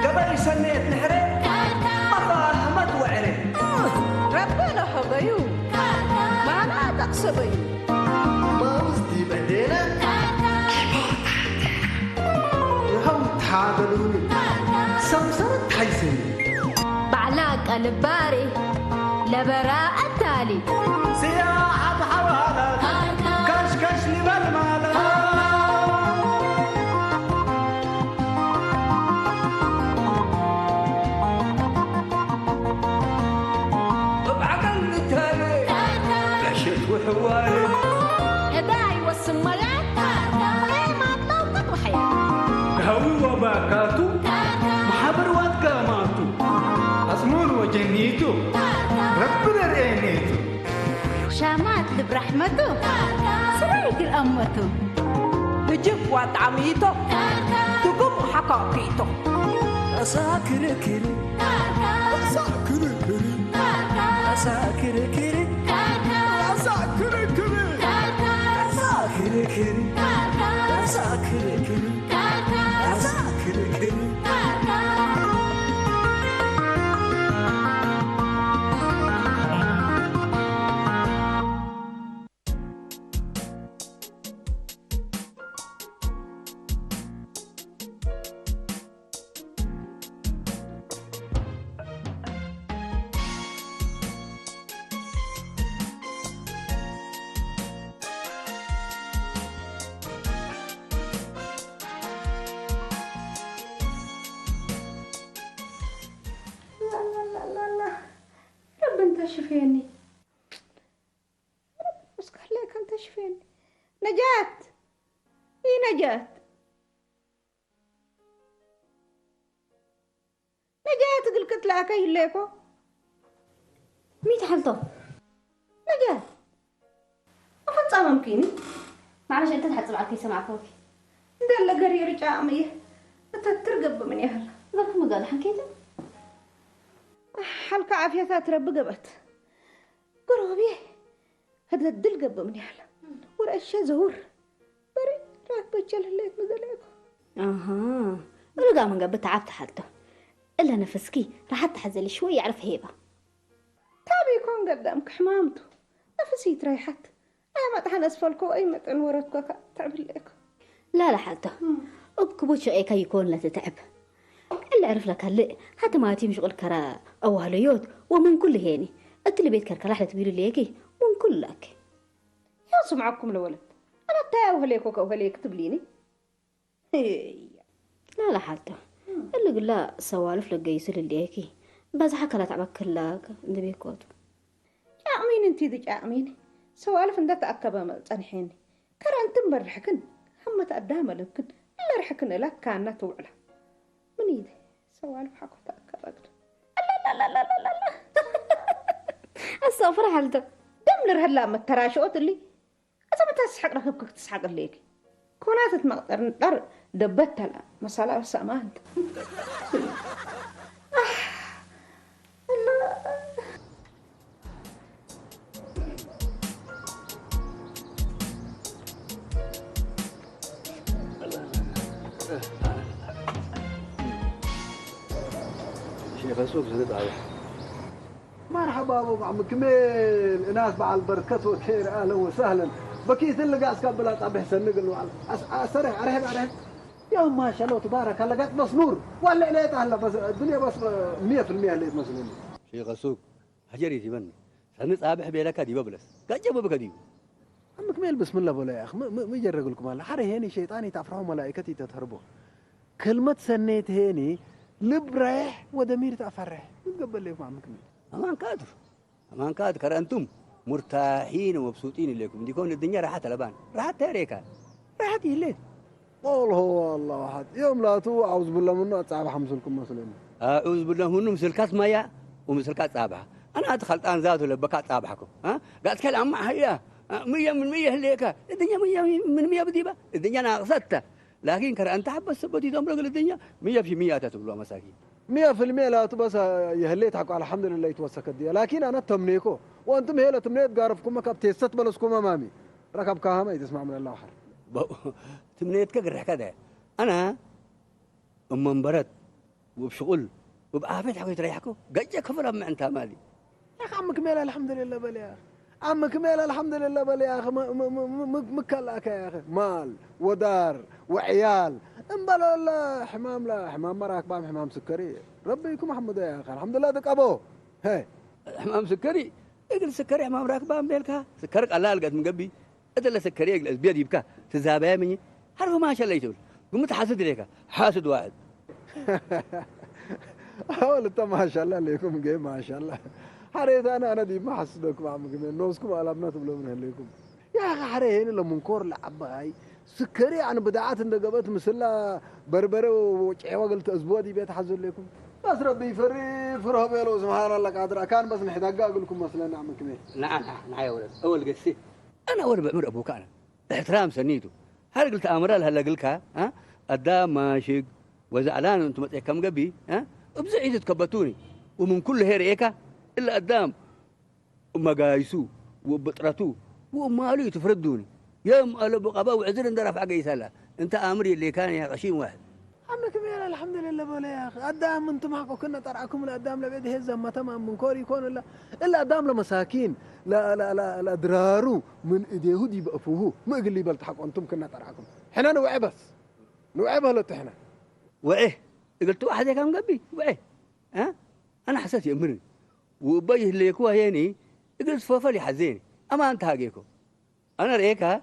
ገበይ ሰኔት ንሕረ ኣባ ኣሕመድ ወዕረ። ረበነ ሆበዩ ማና ጠቕሰበዩ። ማውዝቲ በዴነ ይኸው ተሓበሉኒ ሰምሰረት ሓይሰይ። ባዕላ ቀልባሪ ለበራ ኣታሊ። ስያ ኣብ ሓዋላት ካሽካሽ ንበል ማለት። እብ ዓቀል ንታለ ዕሸት ውሕዋል። እዳ ይወስን መላት ኤማት ለውቀት ወሐያ። ከህዊ ወባካቱ ማሕበር ዋት ከማቱ ኣጽሙር ወጀኒቱ ረቢ ደርኤኔቱ። ሻማት ልብ ራሕመቱ ስራይ ግል ኣመቱ። ህጅብ ዋጣሚቶ ትጉም ሓካፒቶ። ኣሳ ክርክር ኣሳ ክርክር ኣሳ ክርክር ኣሳ ክርክር ኣሳ ክርክር ኣሳ ክርክር ኣሳ ክርክር። ላላላላላ፣ ረቢ እንተ ሽፈየኒ። እስካለይ ከንተ ሽፈየኒ። ነጃት! ይህ ነጃት! ነጃት! ግልቅት ለኣከ ይለኮ። ሚት ሓልቶ። ነጃት! ኣፈጻመምኪኒ። ማዕረሽ እንተ ትሓጽብ ዓርከይ ሰማዕከውኪ። እንደለ ገሪሩ ጫቕሚ እየ። እተትር ገብእ ምን ያህል። እዛ ክምጋል ሓንኬትን። ሓልካ ዓፍያታ ትረቢ ገበት። ጎረቤ ህደድል ገብእ ምን ያህል። ወረእሸ ዘውር። በሪ ራክ በቸል ህሌት ምዘለኩ። ኣሃ። እልጋ መንገ ብተዓብ ተሓልቶ። እለ ነፍስኪ ራሓት ተሓዘሊ ሽወይ የዕርፍ ሄባ። ታብ ይኮን ገዳም ክሕማምቱ። ነፍሲ ይትረይሓት። ኣያ መጥሓን ኣስፈልኮ ወይ መጠን ወረትኮ ከ ትዕብለኩ። ላላ ሓልቶ። እም። እብ ክቡድ ሸቄካ ይኮን ለትትዕብ። እለ ዕርፍ ለካልእ። ሓቲ ማቲ ምሽቁል ከራ ኣዋህለዮት ወምን ኩሉ ሄኒ። እትሊ ቤት ከርከላ ሕለት ቢሉ ሌኪ። ምን ኩሉ ለኪ። ያው ስምዓኩም ለወለት። ኣነ እንታይ ኣውህሌኮ ከውህሌክ ትብሊኒ? ሄያ። ላላ ሓልቶ። እም። እሊ ግላ ሰዋልፍ ለገይሱ ልልየኪ። በዝሓ ከላ ተዕበክላክ እንድቤኮቱ። ጫቕሚኒ እንቲ ዝጫቕሚኒ። ሰዋልፍ እንደ ተኣከበ መ-፣ ጸንሐኒ። ከረ እንትን በርሕክን፣ ሃመት ኣዳመለክን፣ እለ ርሕክን እላ ካና ትውዕላ። ምን ይደ? ሰዋልፍ ሓኮ ተኣከበ ግድ። ኣላላላላላላ። ኣስተቕፍር ሓልቶ። ደም ልርህላ መተራሽኦት እሊ። እዛ መታ ትስሓቅ ረክብክ ክትስሓቅ ኣለኪ። ኮናት ትመቅጠር ንጣር ደበት ተላ መሳላ ሰማንት። ሸይኸ ሱቅ ዝንጣ። መርሐባ ኣቦ መዓም ክሜል፣ እናስ በዓል በርከት ወኬር፣ ኣህለን ወሳህለን። በኪት ልጋስ ካብ ብላ ጻብሕ ሰንግ ልዋል። ኣስ-፣ ኣሰረሕ፣ ኣረሕብ፣ ኣረሕብ። ያ ማሻአላህ ተባረከ፣ ለጋጥ በስ ኑር። ዋለ ለየት አለ በስ፣ ዱንያ በስ ሚየ ፍልሚያ ለየት መስለኒ። ሸይኸ ሱቅ፣ ሀጀር ይቲበኒ። ሰኒ ጻብሕ ቤለካ ዲበ ብለስ። ጋጨ በብከ ዲቡ። ዓም ክሜል ብስምላ በሎ ያኽ፣ ም-፣ ም-፣ ም ጀረግልኩም ኣለ። ሐረ ሄኒ ሸይጣን ይታፍርሖ መላኢከት ይተትህርቦ። ከልመት ሰኔት ሄኒ ልብ ራይሕ ወደሚር ተፈርሕ። ምን ገበለይኩም ዓም ክሜል? ኣማን ካቱ፣ ኣማን ካቱ፣ ከረ እንቱም ሙርታሒን ወመብሱጢን ኢለይኩም እንዲኮን እድኛ ራሓት ኣለባን። ራሓት ተሬካ። ራሓት ይሌት። ቁል ሁወ ኣላሁ ኣሐድ። ዮም ላቱ ኣዑዝ ብለ ምኑ ኣጻባሕ ምስልኩም መስለኒ። ኣዑዝ ብለ ምኑ ምስልካስ ማያ ወምስልካ ጻባሕ። ኣና ኣቲ ኸልጣን ዛቱ ለበካ ጻባሕኮ። አ? ጋጽከል ኣማ ሀያ። አ፣ ምየ ምን ምየ ህሌካ። እድኛ ምየ ምን ምየ ብዲባ። እድኛ ናቅሰተ። ላኪን ከረ ኣንተ ሐበስ ሰበት ይቶም ረግል እድኛ ምየ ፊ ምየ ኣታ ትብሎ መሳኪን። مية في المية لا تبس يهليت حق الحمد لله يتوسك الديا، لكن أنا تمنيكو، وأنتم هي لا تمنيت قارفكم كاب تيست بلسكم أمامي. ركب كهما يتسمع من الله حر. ትምኔትከ ግርሕካ ደ ኣና እመንበረት ውብ ሽቁል ውብ ዓፈት ሓጎይ ትረያሕኩ ገጨ ክፍል ኣብ ምዕንታ ማሊ። يا أخي عمك ميلا الحمد لله بل يا أخي. عمك ميلا الحمد لله بل يا أخي، م- م- م- م- مكلاك يا أخي، مال ودار وعيال. امبلا لا حمام، لا حمام مراك بام حمام سكري. ربي يكون محمد يا أخي، الحمد لله دك أبو. هي. ሕማም ስከሪ እግል ስከሪ ሕማም ራክባ እምቤልካ ስከር ቀላል ገት ምገቢ እትለ ስከሪ እግል እዝቤድ ይብካ ትዛበያ ምኝ ሓርፍ ማሻላ ይትብል ግምት ሓስድ ኢለካ ሓስድ ዋሕድ أول أنت ما شاء الله عليكم جاي ما شاء الله. حريت أنا أنا دي ما حسدكم عم كمان نوزكم على بنات بلو من هليكم. يا أخي حري هنا لما نكور لعباي سكري عن بدعات إن قبت مسلا بربرة وشعوة قلت أسبوع دي بيت حزر لكم. بس ربي يفري فرها بيلو سبحان الله قادر كان بس نحداق أقول لكم مثلا نعم كمان. ንዓ ንዓ ንዓ የውረድ እወል ገሲ ኣነ ወድ ብዕምር ኣቦካ ኣነ እሕትራም ሰኒቱ ሃር ግልቲ ኣምራ ልሃለግልካ ኣዳ ማሽግ ወዛዕላን እንቱ መፅኤ ከም ገቢ እብዚ ዒት ትከበቱኒ ومن كل هير إيكا إلا أدام مقايسو وبطرتو ومالو تفردوني يوم ألو بقبا وعزر اندرف عقيسالا انت آمر يلي كان يا غشيم واحد عمك ميلا الحمد لله بولا يا أخي. أدام أنتم حقو كنا طرعكم لأدام لبيد هزة ما تمام من كوري يكون إلا إلا أدام لمساكين. لا لا لا لا درارو من إديه دي بأفوه ما قال لي بل تحقو أنتم كنا طرعكم. حنا نوعي بس. نوعي بهلا تحنا. وعيه قلت واحد يا كان قبي وعيه ها أنا حسيت يأمرني وبيه اللي يكوه يعني قلت فوفل يحزيني أما أنت هاقيكو أنا ريكا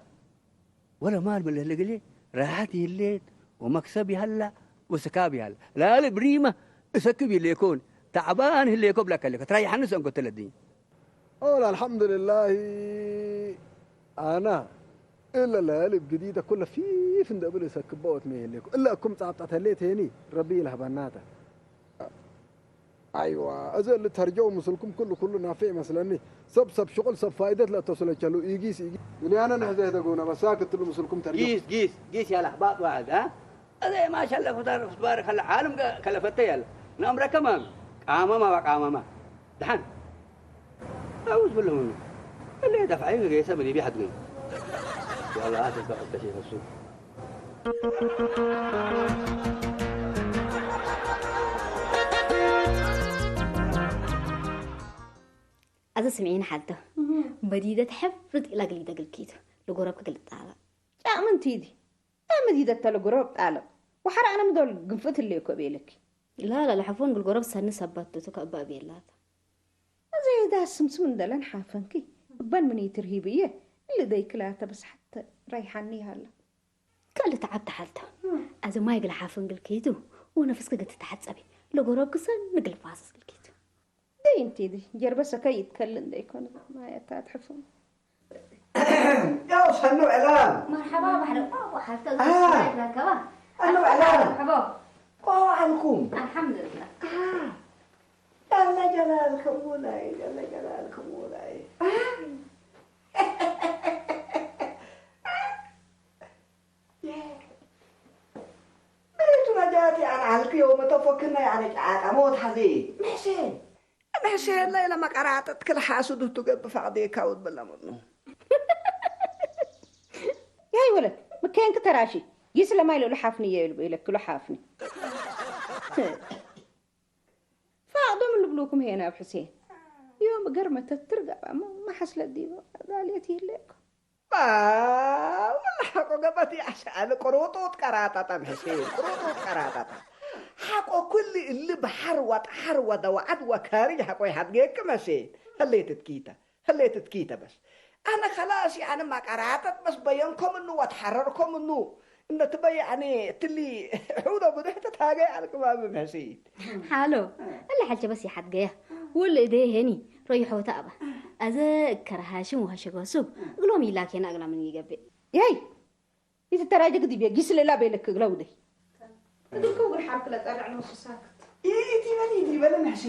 ولا مال من اللي قلي راحتي الليل ومكسبي هلا وسكابي هلا لا لا بريمة اسكبي اللي يكون تعبان اللي يكون بلا كلك تريح الناس أنكو تلدين أول الحمد لله أنا إلا الليالي الجديدة كلها في فندق بلي سكبوت مي اللي إلا كم تعطت اللي تاني ربي لها بناتا. أيوة أزل اللي ترجو مسلكم كله كله نافع مثلا سب سب شغل سب فائدة لا تصل تشلو إيجيس إيجيس. يعني أنا نحزه دقونا بس ساكت تلو مسلكم ترجو. قيس قيس قيس يا لحباط واحد ها هذا ما شاء الله فتار تبارك الله عالم كلفته يلا نأمر كمان قامما وقامما دحن أعوذ بالله منه اللي دفعين قيسه بدي بيحد قيم والله هذا البقى التشيخ السوق ኣዘ ስምዒን ሓልቶ መዲደት ሕፍርጥ ኢላ ግሊደ ግልኪቱ ልጎረብክ ግልጣላ ጫቕ ምንቲ ዲ ኣመዲደት ተለጉረብ ጣልቕ ወሓራ ኣነ ምዶል ግንፍት እለዮ ኮብ ኢልክ ላላ ለሐፎን ግልጎረብ ሰኒ ሰባትቱ ከእባብ የላታ ዘይዳ ስምስም እንደለን ሓፈንኪ እበን ምን ይትርሂብ እየ እሊ ደይክላተ በስሓት ራይሓኒ ይሃላ ክእልቲ ዓብቲ ሓልታ ኣዚ ማይ ግል ሓፈን ግልኪቱ ወነፍስክ ግትተሓጸቢ ለጎረብክ ሰኒ ግልፋስስ ግልኪቱ ደይ እንቲዲ ጀርበሰ ከይትከል እንደይኮነ ማየታ ትሕፍም ያው ሰኑ ዕላል መርሓባ ባሕሪ ቋቋ ሓልተ ኣኑ ዕላል ሓቦ ቋው ዓልኩም ኣልሓምዱሊላህ ጀለ ጀላልኩም ውላይ ጀለ ጀላልኩም ውላይ ቤቱ ነጃቲ ኣን ዓልክዮ መተፎክና ያነ ጫቃ ሞት ሓዚ ምሕሴን ምሕሴን ለይለ መቀራጥጥ ክልሓሱ ዱቱ ገብ ፋቅዴካ ውድ ብለምኑ ያይ ወለት ምከንክ ተራሺ ይስለማይ ለሉ ሓፍኒ የሉ ኢለክሉ ሓፍኒ ፋቅዶም ልብሉኩም ሄና ኣብ ሕሴን ዮም ገርመተት ትርጋባ መሓስለት ዲቦ ዳልየት ይህለኩም ወላ ሓቆ ገበት ያሻኣል ቅሩጡጥ ቀራጣጣ ምሕሴን ቅሩጡጥ ቀራጣጣ ሓቆ ኩል እሊ ብሓር ወጥሓር ወደዋዓት ወካሪጅ ሓቆ ይሓድገክም ሕሴን ህሌትት ኪተ ህሌትት ኪተ በስ ኣነ ከላስ ያነ ማቀራጠጥ በስ በየንኮም እኑ ወትሓረርኮም እኑ እነትበይ ያነ ትሊ ሕውዶ ብድሕት ታገይ ኣልክባብ ምሕሴን ሓሎ እለ ሓልቸ በስ ይሓድገያ ውል እደየ ሄኒ ረይሖታ ኣባ ኣዘ እከረ ሃሽም ወሀሸገ ሱብ እግሎም ይላኬና እግላ ምን ይገብእ ያይ ይትተራጀ ግዲ ቤ ጊስልላ ቤለክ እግላ ውደይ እግልከው ግን ሓርክ ለጸርዕ ነው ስሳክት ኢቲ በል ኢቲ በል ምሕሴ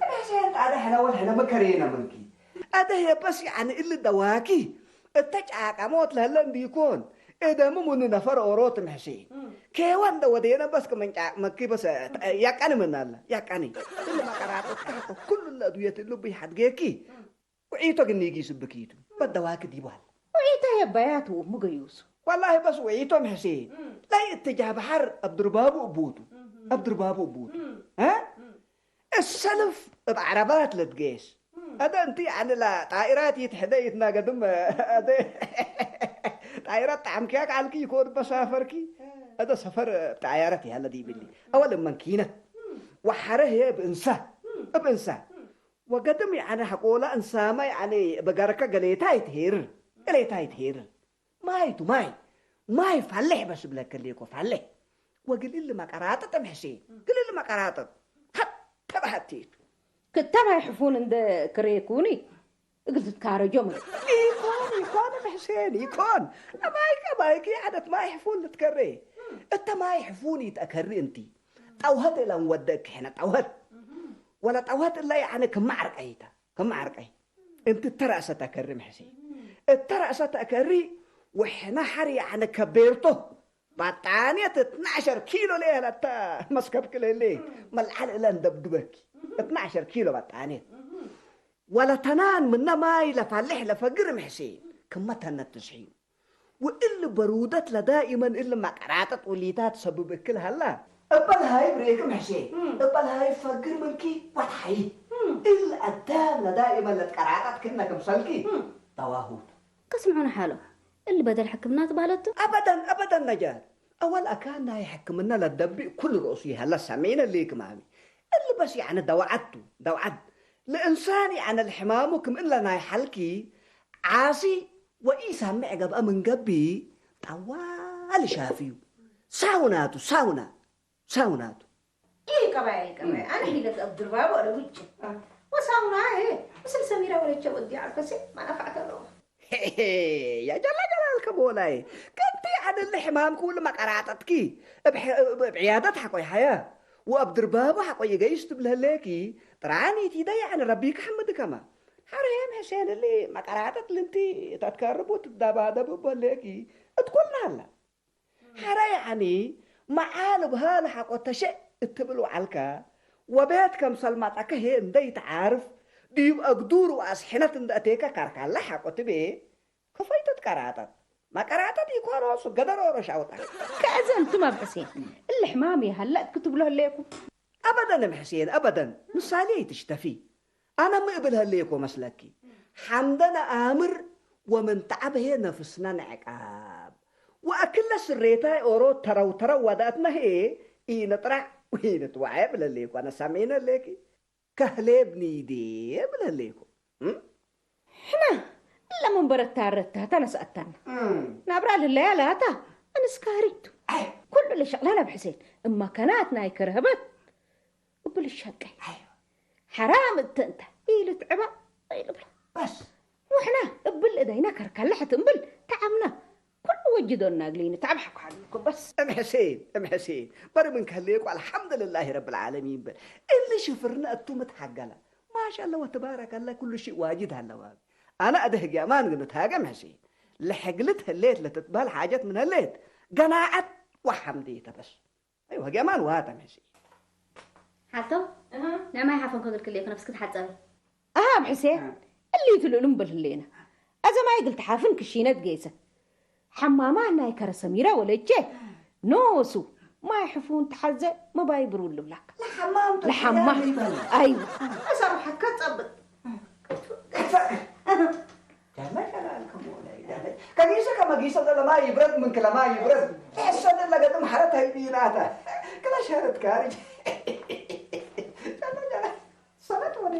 ምሕሴ ጣደ ሕለ ወል ሕለ መከረየና ምልኪ ኣደ የበስ ያኒ እሊ ደዋኪ እተ ጫቃሞት ለህለ እንዲኮን እደሙ ሙኑ ነፈር ኦሮት ምሕሲ። ኬዋ እንደ ወደየነ በስ ከመንጫ መኪ በስ ያቃኒ ምናለ ያቃኒ። እለ መቀራጠት ካኮ ኩሉ ለዱየት ልቡ ይሓድጌኪ። ውዒቶ ግን ይጊ ስብኪቱ በደዋክ ዲባል። ውዒታ የባያቱ ምገዩሱ። ወላሂ በስ ውዒቶ ምሕሲ። ላይ እትጃ በሓር ኣብድርባቡ እቡቱ። ኣብድርባቡ እቡቱ። እ? السلف بعربات لتقيس. هذا انت عن لا طائرات يتحدى يتناقدم. هذا طائرات تعمكياك على كي يكون بسافركي. هذا سفر طائرات يا الذي بلي. أول من كينة. وحره هي بإنسان. بإنسان. وقدم يعني حقولا إنسان ما يعني بقرك قليتا يتهير. قليتا يتهير. ማይ ቱ ማይ ማይ ፋልሕ በስ ብለከ ሌኮ ፋልሕ። ወግልል መቀራጥጥ ምሕሴ ግልል መቀራጥጥ። ሀተ በሀቴቱ ክተ ማይ ሕፉን እንደ ክሬኩኒ እግል ትትካረጆ ምን። ኢኮን ኢኮን ምሕሴን ኢኮን። እማይከ ማይክ የዐደት ማይ ሕፉን ልትከሬ። እተ ማይ ሕፉን ይትአከሪ እንቲ ጠውሀት እለን ወደክ ሕነ ጠውሀት ወለ ጠውሀት እለ የዐነ ክመ ዐርቀይታ ክመ ዐርቀይ። እንቲ እተ ረእሰ ተከሪ ምሕሴ እተ ረእሰ ተከሪ። ወሕነ ሐር የዐነ ከቤርቶ ባጣኔት እትናሸር ኪሎ ሌህለተ መስከብክ ሌሌ መልዓል እለ እንደብድበኪ። እትናሸር ኪሎ ባጣኔት ወለተናን ምነ ማይ ለፋልሕ ለፈግር ምሕሴ ክመ ተነት ትስሒኑ። ወእል በሩደት ለዳኢመን እል መቀራጠጥ ውሊታት ሰብብ እክል ሀላ። እበል ሃይ ብሬክ ምሕሴ እበል ሃይ ፈግር ምንኪ ወትሓይ። እል አዳም ለዳኢመን ለትቀራጠጥ ክነ ክምሰልኪ ተዋሁት። ከስምዑን ሓሎ እል በደል ሕክምና ትባለቱ። አበደን አበደን ነጃት። አወል አካን ናይ ሕክምና ለደቢእ ኩል ርእሱ ይሀለ ሰሚዕነ ሌክ ማሚ። እል በስ ያዕነ ደዋዓቱ ደዋዓት ለእንሳን ያዕነ ለሕማሙ ክም እለ ናይ ሓልኪ ዓሲ ወኢሳምዕ ገብአ ምን ገብእ ጠዋል ሻፍዩ። ሳውናቱ ሳውና ሳውናቱ። ይህ ቀባያ ይቀባያ አነ ሂለት ኣብ ድርባቡ አለ ውጭ ወሳውና ይሄ ምስል ሰሚራ ወለቸ ወዲ ዓርከሴ ማናፋዕተ ኣለዎ። يا جل جلالك مولاي كنت عدل حمام كل ما قرعتك ابعيادتها قوي حياة وابدر بابها قوي جيش تبلهليكي تراني تيدا يعني ربي كحمد كما حريم حسين اللي ما قرعتك لنتي تتكرب وتدابادب بليكي اتقولنا هلا حري عني معال بهال حقو تشئ اتبلو علكا وبيت كم سلمات اكهي انديت عارف ديب اقدور واسحنت اند اتيكا كاركا لحقو تبي ከፈይተት ቀራጠት መቀራጠት ይኮኖሱ ገደሮ ሮሻውጣ። ከእዘ እንቱም ኣብ ሕሴን እሊ ሕማም ይሃለጥ ክትብሎ ህሌኩም። أبدا እም ሕሴን أبدا ምሳሌ ይትሽተፊ። ኣነ ምእብል ህሌኮ መስለኪ ሓምደነ ኣምር ወምን ተዓብ ህየ ነፍስና ንዕቃብ ወእክለ ስሬታይ ኦሮ ተረው ተረው ወዳእትና ህየ ኢንጥራዕ ወኢንትዋዐ ብለሌኮ ኣነ ሰሜነ ሌኪ ከህሌብኒ ይዴ ብለሌኮ። ሕና እለ መንበረታ ረታታ ነስአታና ናብራ ልለያ ላታ እንስካሪቱ ኩሉ ለሸቅላ ናብ ሕሴን እማ ከናት ናይ ከረህበት እብል ሸቀይ ሓራም እተ እንተ ኢልትዕባ ኢልብላ በስ ወሕና እብል እዳይና ከርካላ ሕትንብል ተዓምና ኩሉ ወጅዶና እግሊ ንተዓብ ሓኩሓልኩም በስ። እም ሕሴን እም ሕሴን በሪ ምን ከህልየኩ አልሓምዱልላሂ ረብል ዓለሚን በል። እሊ ሽፍርነ እቱ ምትሓገላ ማሻላ ወተባረከላ ኩሉ ሽእ ዋጅድ ሃለዋ። አነ አደ ህግያማን ግን ታገ እም ሕሴን ለሕግልት ህሌት ለትትበህል ሓጀት ምን ህሌት ገናዐት ወሓምዴተ በስ። አይዋ ህግያማን ዋታ እም ሕሴን። ሓቶ ናይ ማይ ሓፈን ከግልክል እየ ነብስክ ትሓጸቢ። ኣሃ እም ሕሴን እሊ ትልእሉም በል ህሌና። አዘ ማይ ግልትሓፍን ክሺነት ገይሰ ሓማማ ናይ ከረሰሚረ ወለቼ ኖሱ ማይ ሕፉን ተሓዘ መባይ ብሩል ልብላክ ለሓማም ለሓማ ተስያም ይበል። ኣይዋ እዛ ሩሓካ ጸብጥ ከጊሰ ከመጊሰ ለማ ይብረድ ምን ክለማ ይብረድ ተሐሰደ ለገጥም ሐረት ሃይቢናታ ክላ ሸረት ካርጅ ሰነት ወደ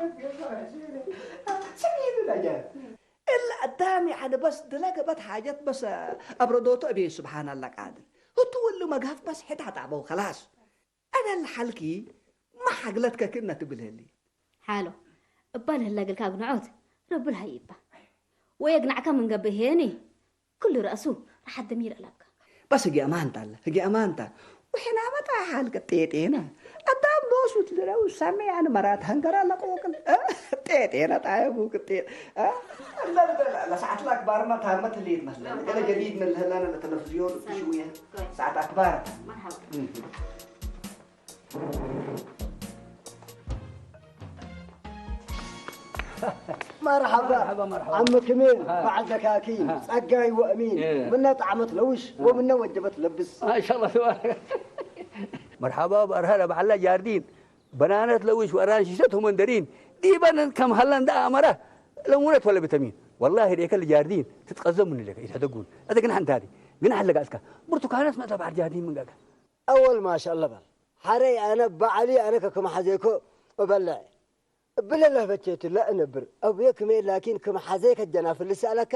ስሚዱ ለጀ እለ አዳም ያዕኒ በስ ድለ ገበት ሓጀት በስ አብረዶቱ እቤ ስብሓን አላ ቃድር ህቱ ወሉ መግሃፍ በስ ሕት አጣበው ከላስ አደል ሓልኪ ማ ሓግለትከ ክእነ ትብል ህሊ ሓሎ እባ ልህለ እግልካ አግንዖት ረብል ሃይ እባ ወይ አግናዕካ ምን ገብእ ሄኒ ኩሉ ረእሱ ረሓት ደሚር አላብካ በስ ህጊ አማንታ አለ ህጊ አማንታ ወሕና መጣ ሓልከ ጤጤና ኣታ ሞሱት ዝረው ሰሜ ኣነ መራት ሃንገራ ለቆቅል ጤጤ ነጣየቡ ቅጤ ለሰዓት ላክ ባርማ ታመት ልይት መስለ ገለ ጀዲድ ምን ለህላነ ለተለፍዝዮን ሽውየ ሰዓት ኣክባር مرحبا مرحبا مرحبا عم كميل بعد ذكاكين ጸጋይ ወእሚን ምነ ጣዕመት ለውሽ ወምነ ወጀበት ለብስ ማሻላ ተባረክ መርሓባ በርሃ ለባዕላ ጃርዲን በናነት ለውሽ ወራን ሽሸት ሁመንደሪን ዲበንን ከም ሃላንዳ ኣመራ ለሙነት ወለ ቢተሚን ወላሂ ዴከ ለጃርዲን ትትቀዘሙኒ ዴከ ይትሕደጉን እተ ግን ሓንታዲ ግን ሓለጋ እስካ ብርቱካነት መተ ባሕር ጃርዲን ምንጋጋ أول ما شاء الله بل حري أنا بعلي أنا كما حزيكو أبلع ብለለህ በቸቱ ለእነብር አቡየ ክሜል ላኪን ክም ሐዘይ ከጀናፍል ልሰእለካ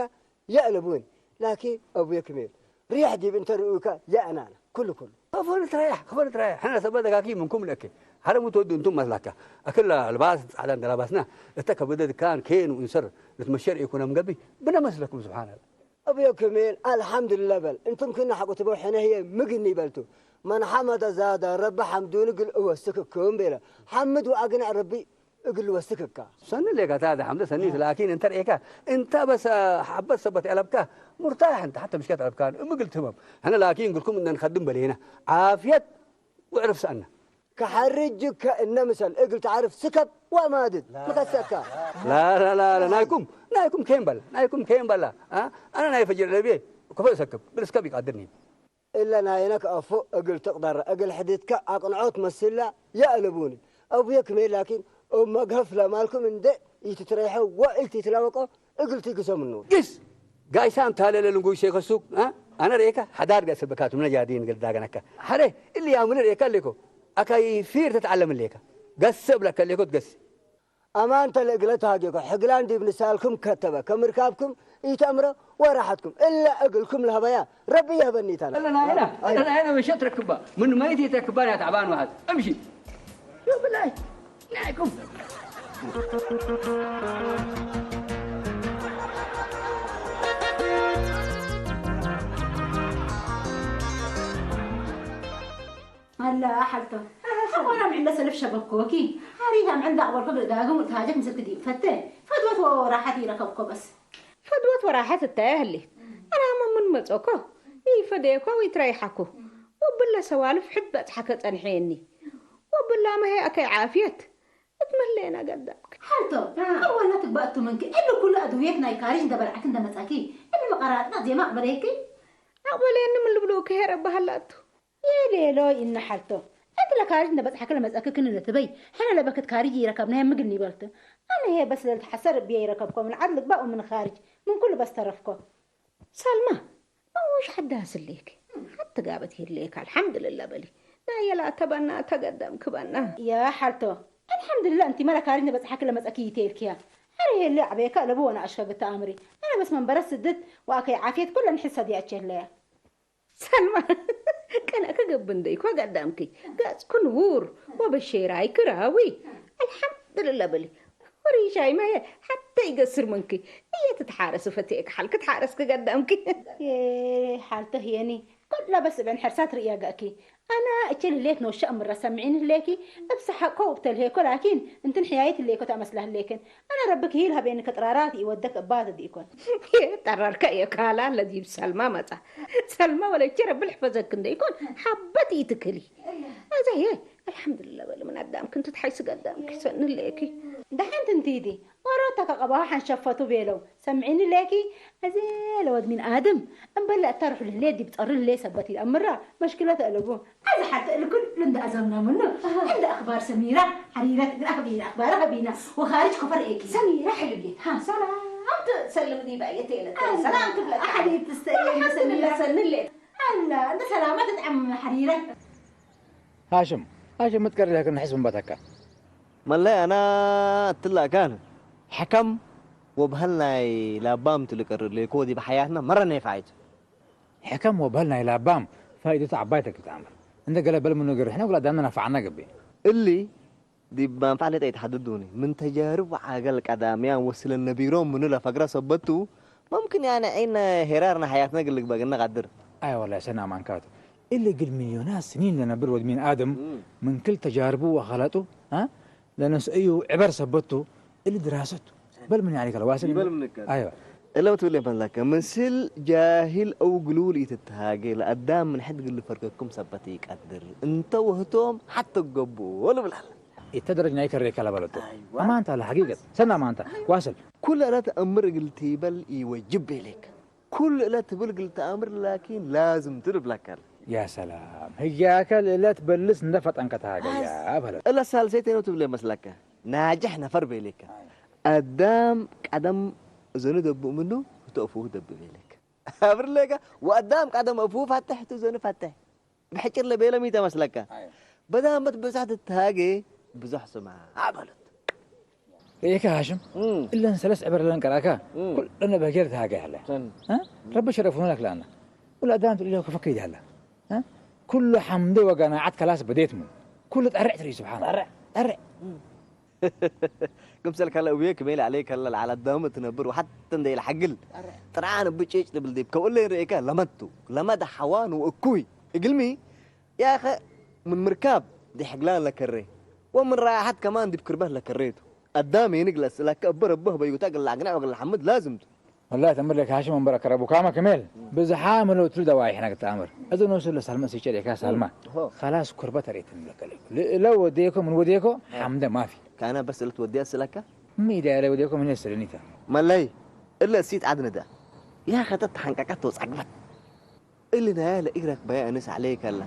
የእለቡን ላኪን አቡየ ክሜል ሪሕ ዲብ እንተ ርእዩካ የእናና ኩሉ ኩሉ ከፎን ትራያሕ ከፎን ትራያሕ ሕነ ሰበ ደጋኪ ምንኩም ለከ ሐረ ሙትወዱ እንቱም መስላካ አክላ ልባስ ጻዕዳን ደላባስና እተ ከበደ ድካን ኬኑ እንሰር ልትመሸር ኢኩነ ምገቢ ብነ መስለኩም ስብሓን አቡየ ክሜል አልሐምዱልላ በል እንቱም ክነ ሐቁ ትበው ሕነ ህየ ምግኒ በልቱ መን ሐመደ ዛደ ረቢ ሐምዱኒ ግል እወስክኩም ቤለ ሐምድ ወአግነዕ ረቢ እግል ወስክካ። ሰኒ ሌካ ታደ ሐምደ ሰኒት ላኪን እንተ ርኤካ እንተ በሰ ሐበት ሰበት ያለብካ ሙርታሕ እንተ ሐተ ምሽከት ያለብካ እምግል ትህመም ሕነ ላኪን ግልኩም እንደ ንኸድም በሌና ዓፍየት ወዕርፍ ሰአና። ከሐርጅከ እነ ምሰል እግል ተዓርፍ ስከብ ወማድድ ምከሰካ። ላላላላ ናይኩም ናይኩም ኬን በላ ናይኩም ኬን በላ አ? አነ ናይ ፈጅር ለቤ ክፈ ሰክብ ብልስከብ ይቃድርኒ። እለ ናይነ ከአፎ እግል ትቅደረ እግል ሕድትከ አቅንዖ ትመስላ የአለቡኒ። አቡየ ክሜ ላኪን እብ መግሀፍ ለማልኩም እንዴ ኢትትረይሐ ወኢትትለወቆ እግል ትግሰ ምኑ። ግስ ጋይሳም ታለለ ልንጉይ ሴከሱክ አነ ርኤካ ሐዳድ ገሰ በካቱምነ ጃዲን እግል ዳገነከ ሐረ እሊ ያምነ ርኤካ ሌኮ አካይ ፊር ተትዓለም ሌካ ገሰ እብለከ ሌኮ ትገስ አማንተ ለእግለ ተሃጌኮ ሕግላን ዲብ ንሳልኩም ከተበ ከምርካብኩም ኢተእምሮ ወራሐትኩም እለ እግልኩም ለሀበያ ረቢ የህበኒ ኢታና። እለ ናይና እለ ናይና መሸት ረክባ ምን መይት የተክባን ያ ተዕባን ዋሃት እምሺ ሹፍ ላይ ናይኩም ኣላ ሓልቶ ኣኾና ምዕለ ሰልፍ ሸበኮኪ ሓሪታ ምዕል ዳቕበልኮ ብዳግም እልትሃጀት ምስልኪ ዲብ ፈተ ፈትወት ወራሓት ይረከብኮ በስ ፈትወት ወራሓት እታይ ኣህሊት ኣናሞ ምን መጾኮ ይፈደየኮ ወይትረይሓኮ ወብለ ሰዋልፍ ሕድ በጽሓከ ጸንሐየኒ ወብላ መሄ ኣከይ ዓፍየት እትመለየና ገዳምክ ሓልቶ ኣወላ ትግባእ እቱ ምንኪ እሊ ኩሉ ኣድውየት ናይ ካሪጅ እንደበልዓኪ እንደመጻኪ እሊ መቐራጥና ዜማ ኣቕበለየኪ ኣቕበለየኒ ምን ልብልኡ ከሄር እባሃላ እቱ የሌሎ ይነሓልቶ። እንቲ ለካሪት እንደ በጽሐክ ለመጸክ ክን ለትበይ፣ ሕነ ለበክት ካሪጅ ይረከብነ ምግል ኒበልት። ኣነ ሄ በስ ለልትሐሰር እብየ ይረከብኮ ምን ዓድ ልግባእ ወምን ካሪጅ ምን ኩሉ በስ ተረፍኮ። ሰልማ፣ እውሽ ሐዳስ እሌክ፣ ሐቲ ጋበት ሄሌክ፣ አልሐምድልላ በሊ። ናየ ለአተበና ተገደምክ በና። ያ ሐልቶ፣ አልሐምድልላ እንቲመ ለካሪጅ እንደ በጽሐክ ለመጸክ ይቴልክያ። ሐረ ሄሌ አዕበየካ ለቡ ወነአሽከ ግተ አምሪ። አነ በስ መንበረት ስድት ወአከይ ዓፍየት ኩለን ሕሰድ ያቼለያ። ሰልማ፣ ቅነ ክግብ እንደይኮ ገዳምኪ፣ ገጽኩ ንቡር ወበሼራይ ክራዊ። አልሐምድልላ በሊ። ወሪሻይ ማየ ሐተ ይገስር ምንኪ። እየ ትትሓረስ ፈቴክ ሓልክ ትሓረስክ ገዳምኪ። ሓልተ ህየኒ፣ ኩላ በስ እበን ሕርሳት ርእያ ገእኪ። ኣና እቼ ልሌት ኖሸ እምረ ሰምዒን ህሌኪ፣ እብ ሰሐቆ ውብተ ልሄኮ ላኪን፣ እንትን ሕያይት ህሌኮ ተመስላ ህሌክን። ኣነ ረቢ ክሂል ሀቤኒ ከጥራራት ኢወደክ እባ ተዲኢኮን። ጠረርከ እየ ካላ ለዲብ ሰልማ መጻ። ሰልማ ወለቼ ረቢ ልሕፈዘክ እንደ ኢኮን ሐበት ኢትክሊ። አዛየ አልሐምዱልላ በል ምን አዳምክ እንቱ ትሐይስ ገዳምክ ሰንሌኪ። ደሐንት እንቲዲ ወሮታ ከቀባሁ ሐንሸፈቱ ቤለው ሰምዒኒ ሌኪ። አዜ ለወድ ሚን አድም እምበለ እታ ሩሕ ልሌ ዲብ ጸሪ ልሌ ሰበት ኢለአምራ መሽክለት አለቡ። ኣዚ ሓተ እልኩል ልንዳ ኣዘምና ምኑ እንዳ ኣኽባር ሰሚራ ሓሪረት እግራ ሀቢና ኣኽባር ሀቢና ወኻርጅ ኮፈር ኤኪ ሰሚራ ሕልብየት ሃ ሰላም ትሰልም ዲባ የቴለ ሰላም ትብለካ ሓሊት ትስተየ ሰሚራ ሰንሌት ኣላ እንደ ሰላማ ትጥዓም ሓሪረት هاشم هاشم متقرر لكن نحس من باتكا መለይ ኣና እትላእካን ሕከም ወብሀል ናይ ላባም ትልቅር ሌኮ ዲብ ሓያትና መረ ናይ ፋይት ሕከም ወበህል ናይ ላባም ፋይደቱ ዓባይ ተክል ተኣምር። እንደ ገለ በል ምኑ ግርሕነ ወላ ዳምነ ነፋዓና ገቢ። እሊ ዲብ ማንፋዕ ሌጠ ይትሓድዱኒ። ምን ተጃርብ ዓገል ቀዳምያን ወስለን ነቢሮም ምኑ ለፈግረ ሰበቱ መምክን ያነ ዒን ሄራር ነሐያትነ ግልግበግነ ቀድር። ኣይ ወላሂ ሰኒ ኣማንካቱ። اللي قد مليونات سنين لنبر ود من آدم، من كل تجاربه وخلطه، ها؟ لنسأيه عبر سبته، اللي دراسته. بل من يعني كلا واصل؟ يبل منك. أيوة. إلا وتقول لي فلك، مثل جاهل أو قلول يتتهاجي، لقدام من حد قل فرقكم سبتي يقدر. أنت وهتوم حتى القبو، ولا بالحل. يتدرج نايك الريكة لبلده. أيوة. أما أنت على حقيقة، سنة ما أنت. أيوة. واصل. كل ألا تأمر قلتي بل يوجب إليك. ኩሉ እለ ትብል ግል ተኣምር ላኪን ላዝም ትብል ብላካል። ያ ሰላም፣ ህያከ ልእለት በልስ እንደ ፈጠንከ ተሃገያ በለ። እለ ሳልሰይት ነው ትብል መስለከ? ናጅሕ ነፈር ቤሌከ። ኣዳም ቀደም እዘኑ ደብእ ምኑ፣ ህቶ እፉሁ ደብእ ቤሌከ። ኣብርሌከ፣ ወኣዳም ቀደም እፉሁ ፋትሕ፣ ህቶ እዘኑ ፋትሕ። ብሕጭር ለቤለ ሚተ መስለካ? ኣዮ። በዳመት ብዙሕ ትትሃጌ፣ ብዙሕ ስማ በሉት። ርኢካ ሃሽም? እም። እለን ሰለስ ዕበር ለን ቀራካ፣ እም። ኩለን በጌር ትሃጌ ኣለ። ሰን። እ? ረቢ ሸረፉ መለክ ለኣና። ወላ ኣዳም ትልዮ ከፈከ ይዳላ። እ? ኩሉ ሓምደ ወጋና ዓት ከላስ በዴት ምን። ኩሉ ጠርዕ ትርኢ ስብሓን። ጠርዕ። ጠርዕ። እም። ክምሰል ከለ እብየ ክሜል ዓለይ ከለ ለዓለ ኣዳም ትነብር ወሓተ እንደ ኢለ ሓግል። ጠርዕ። ጥርዓን ብጭጭ ትብል ዲብ ከውለ ርኢካ ለመቱ። ለመደ ሓዋን ወእኩይ። እግልሚ ያኸ ምን ምርካብ ዲሕግላን ለከሬ ወምን ራያሓት ከማን ዲብ ክርበት ለከሬቱ። ኣዳም የንግ ለስላከ እበ ረቢ ህበዩታ ግላ ኣግናዕ ወግላ ሓምድ ላዝምቱ። ወላሂ ተምር ለክ ሃሽም ወንበረ ከረቡ ካማ ከሜል ብዝሓ መለውትሉ ደዋይ ሕና ግተኣምር። እዚ ንወስድ ለሳልመ ሲጨር የካ ሳልማ። ሆ። ኸላስ ኩርበት ኣሬትን ለከለ። ለ ወዴኮ ምን ወዴኮ ሓምደ ማፊ። ካና በስ እለት ወዲያ ስላካ? ምን ኢዳ ያለ ወዴኮ ምን የስልኒታ። መለይ እለ እሲት ዓድንዳ። ያ ኸተት ተሓንቃቃት ተወጻግበት። እሊ ናያ ለኢረክበያ እንስ ዓለይከ ኣላ።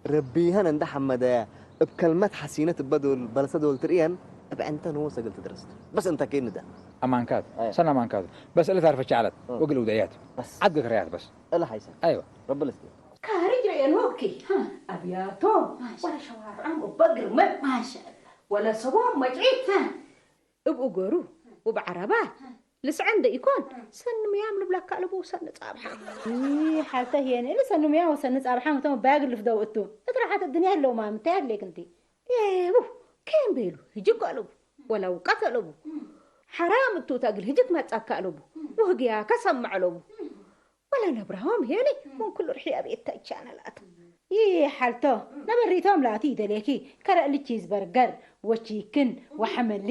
ረቢሃን እንዳ ሐመደያ እብ ከልመት ሐሲነት እበ ዶል በለሰ ዶል ትርእየን እብ ዕንተ ንወ ሰግል ትድረስት። በስ እንተ ኬንዳ። ኣማንካት፣ ኣይ። ሰን ኣማንካት። በስ እለ ታርፈ ቻዕለት፣ እ። ወግል ውደያት። በስ። ዓድ ገክረያት በስ። እለ ሐይሰ። ኣይወ። ረቢ ልስኪ። ካርጅ ርእየን ወኪ። ኣብያቶም፣ ማሻ። ወለ ሸዋርዖም እበ ግርመት። ማሻ። ወለ ሰቦም መጭዒት። እብ እገሩ ወብ ዓረባ ልስዐ እንደ ኢኮን፣ ሰኒ ምያም ልብለካ ኣለቡ ሰኒ ጻብሓ። ይ፣ ሓልተ ህየነ፣ እሊ ሰኒ ምያም ወሰኒ ጻብሓ ምቶም ባያግ ልፍደው እቱ። እት ራሓት እድንያ ኣለውማ፣ ምታይ ኣድሌክ እንቲ? ኤቡ፣ ኬን ቤሉ፣ ህጅክ ኣለቡ፣ ወላ ውቀት ኣለቡ። ሓራም እቱ ተግል ህጅክ መጻካ ኣለቡ፣ ወህግያ ከሰምዕ ኣለቡ። ወላ ነብራሆም ሄሊ ምን ኩሉ ርሕያ ቤት ታቻነ ላቱ። ይይ ሓልቶ ነበሪቶም ላቱ ይደሌኪ ከረእሊ ቺዝ በርገር ወቺክን ወሐመሊ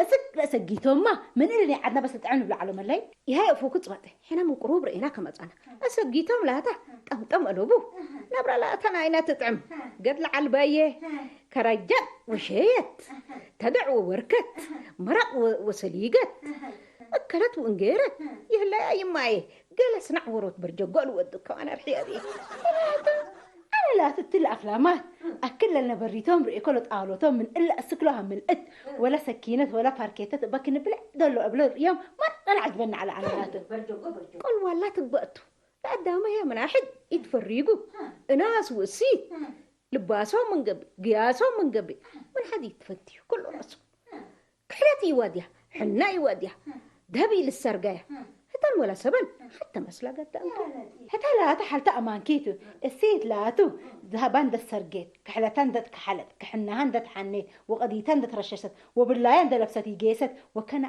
እስክ ለሰጊቶማ ምን እልን ዓድና በስ ልጥዕም ንብላ ዓሎ መለይ። ይሃይ እፉ ክጽበጠ ሕና ምን ቁሩብ ርኤና ከመጻና። እሰጊቶም ላታ ጠምጠም እለቡ ነብራ ላታ ናይና ትጥዕም ገድለ ዓልባየ ከረጃ ወሸየት ተደዕ ወወርከት መራቕ ወ-፣ ወሰሊገት እከለት ወእንጌረት ይህለያ ይማየ ገለ ስናዕ ወሮት በርጀጎ ልወዱ ከማን ኣርሕዮ እየ። ኣነ ላትቲ ለኣፍላማት ኣክል ለልነበሪቶም ርእኮ ለጣሎቶም ምን እለ እስክሎሃ ምልእት ወለ ሰኪነት ወለ ፓርኬተት እበ ክንብልዕ ደሎ እብለ ርእዮም ማራ ለዓጅበኒ ዓለ ኣነ ላቱ። ቆልዋላ ትግበእቱ ለኣዳመ ህየ መናሕድ ኢትፈሪጉ እናስ ውእሲት ልባሶም ምን ገብእ ግያሶም ምን ገብእ ምን ሓዲ ትፈትዩ ኩሉ ረሱ። ክሕለት ይወድያ፣ ሕና ይወድያ፣ ደብ ይልሰርገያ። ህተን ወላ ሰበን፣ ሓተ መስላ ገዳም። ህተ ላተ ሓልተ ኣማንኪቱ፣ እሲት ላቱ፣ ዝሃባን ደሰርጌት፣ ክሕለታን ደትከሓለት፣ ክሕናሃን ደትሓኔት፣ ወቐዲታን ደትረሸሸት፣ ወብላያን ደለብሰት ይጌሰት፣ ወከና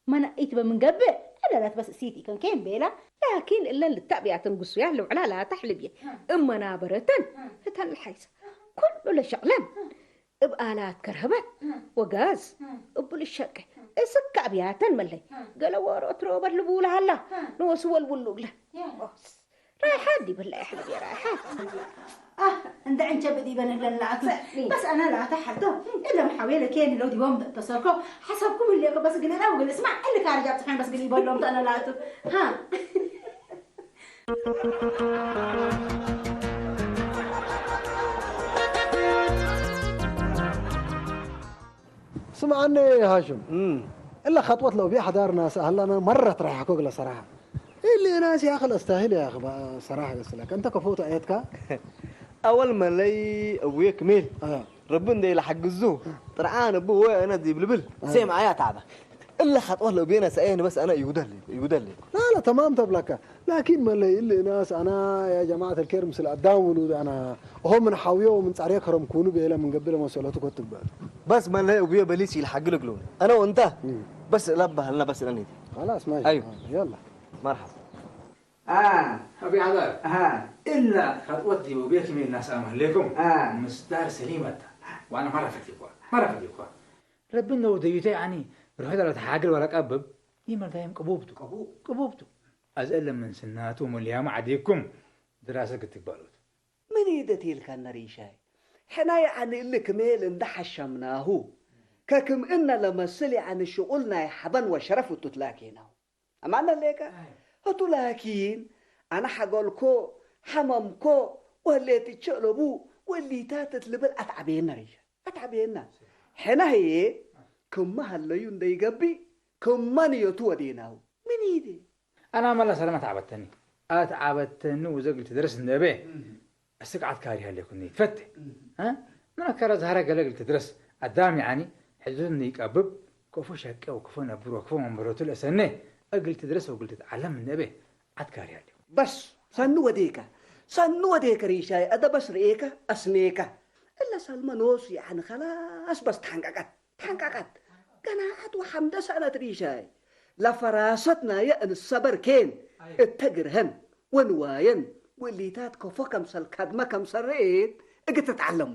መናኢት በምንገብእ፣ ዕለላት በስ እሲት ኢከን ኬን ቤላ። ላኪን እለን ልታብያተን ጉሱያን ልውዕላ ላተ ሕልብየ፣ እመናበረተን፣ ህተን ልሓይሰ፣ ኩሉ ለሸቕለን፣ እብ ኣላት ከርሀበት ወጋዝ እቡ ልሸቄ እስክ ኣብያተን መለይ ገለ ወሮት ሮበት ልቡለ ሀላ ንወስወል ውሉ እግለ ራይሓት ዲበላ ያሕልብ የራይሓት። ኣህ እንደ ዕንቸብ ዲበን እለን ለኣቱ በስ ኣነ ለኣተ ሓልቶ እለም ሓዌ ለኬን ለው ዲቦም ተሰርኮ ሓሳብኩም ህሌኮ በስ ግልላ ወግል እስማዕ እሊ ካርጃ ብፅሐን በስ ግል ይበሎም ተኣነ ለኣቱ ሃ ስምዓኒ ሃሽም፣ እም። እለ ኸጥወት ለውቢያ ሓዳር ናስ ኣህላና መረት ራሕኮ ግለ ሰራሓ። እሊ ናስ ያኽል ኣስታሂል ያኽ ሰራሓ ገስለከ። እንተ ከፎቱ ኣየትካ? ኣወል መለይ እቡየ ክሜል። ኣያ። ረቢ እንደ ኢለ ሓግዙ። ጥርዓን እቡ ወይ ኣነ ዲብ ልብል። ኣያ። ሴም ኣያ ታዕባ። እለ ኸጥወት ለውቢያ ናስ ኣየን በስ ኣነ ይጉደል፣ ይጉደል። ላ፣ ላ፣ ተማም ተብለካ። ላኪን መለይ እሊ እናስ ኣና ያ ጀማዓት ኣልኬር ምስል ኣዳም ውሉድ ኣና እሆ ምን ሓውዮ ምን ጻርዮ ከረም ኩኑ ቤለ ምን ገብለ መሰለቱ ኮትበ። በስ መለይ እጉዮ በሊስ ይልሓግል እግሉ። ኣነ ወንታ እም። በስ ለባህልና በስ ለኔት። خلاص ماشي. أيوه. يلا. مرحبا. اه ابي عذار. اه الا خطوتي وبيك من الناس امهلكم. اه مستار سليمة. وانا مره فديكوا، مره فديكوا. ربنا وديته يعني، روح له تحاجل ولا قبب. يمر دايم قبوبته. قبوب. قبوبته. ازال من سناته مليام عديكم. دراسه كتبالوت. ምን ኢደት ኢልካ ነሪሻይ? ሕናይ ዓኒ እሊ ክሜል እንዳ ሓሸምናሁ፣ ከክም እነ ለመስል ያዕኒ ሽቁል ናይ ሓበን ወሸረፍ እቱ ትላኪናሁ። ኣማን ኣለካ? ኣይ። እቱ ላኪን፣ ኣነ ሓጎልኮ፣ ሓመምኮ፣ ወሌት ቸለቡ፣ ወሊታት እት ልብል ኣትዓበየና ሪሻ። ኣትዓበየና። ሕና ህዬ፣ ክመ ሃለዩ እንደይገብእ፣ ክመ ንየቱ ወዴናሁ። ምን ኢደ? ኣና መላ ሰለማ ኣትዓበተኒ። ኣትዓበተኒ ወዘግል ትድረስ እንደበ። እስክ ዓት ካሪ ሃለኩኒ። ትፈት። እ? ምን ኣከራ ዝሃረ ገለ እግል ትድረስ። ኣዳም ያኒ፣ ሕዙን ይቀብብ፣ ከፎ ሸቀ ወከፎ ነብር ወከፎ መንበረቱ ለእሰነ፣ እግል ትድረስ ወእግል ትትዓለም እንደበ። ዓት ካሪ ሃለኩ። በስ፣ ሰኑ ወዴከ። ሰኑ ወዴከ ሪሻይ፣ ኣደ በስ ርኤከ፣ ኣስኔከ። እለ ሰልመ ኖሱ ያኒ ኸላስ በስ ተሓንቀቀት። ተሓንቀቀት። ገና ዓት ወሓምደ ሰነት ሪሻይ። ለፈራሰት ናየ እንሰበር ኬን፣ ኣይ። እተ ግርሀን ወንዋየን ወሊታት ከፎ ከምሰል ካድመ ከምሰል ርኤት እግል ትትዓለሙ።